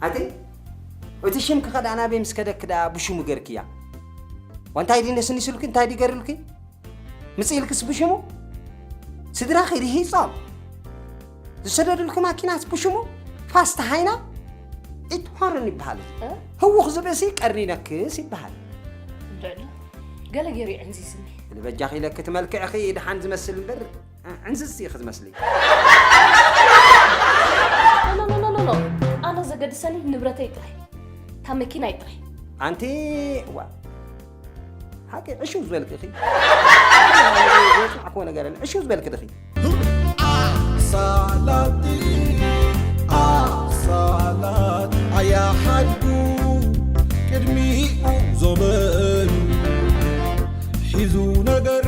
ኣቲ እቲ ሽምኪ ከ ደኣ ናበይ ምስ ከደኪ ደኣ ብሽሙ ገርክያ? ዋንታይ ድዩ ነስኒስልኪ? እንታይ ድዩ ገርልኪ? ምጽኢልክስ ብሽሙ? ስድራኺ ርሂጾም ዝሰደዱልኪ ማኪናስ ብሽሙ? ፋስት ሃይና ኢትሆርን ይበሃል። እ? ህውኽ ዝብእሲ ቀርኒ ነክስ ይበሃል። እንድዕሉ ገለ ገይሩ ይዕንዚዝኒ። ንበጃኺ ኢለኪ እቲ መልክዕኺ ደሓን ዝመስል እምበር ዕንዝዝቲ ኢኺ ትመስሊ። ኖ ኖ ኖ ኖ ኖ። ኣነ ዘገድሰኒ ንብረተይ ጥራይ፣ እታ መኪናይ ጥራይ። ኣንቲ ዋ ሓቂ ዕሽው ዝበልክ ኢኺ። ዘስማዕክዎ ነገር የለን። ዕሽው ዝበልክ ድኺ? ኣሳላት ኣሳላት ኣያሓድጉ ቅድሚኡ ዞበን ሒዙ ነገር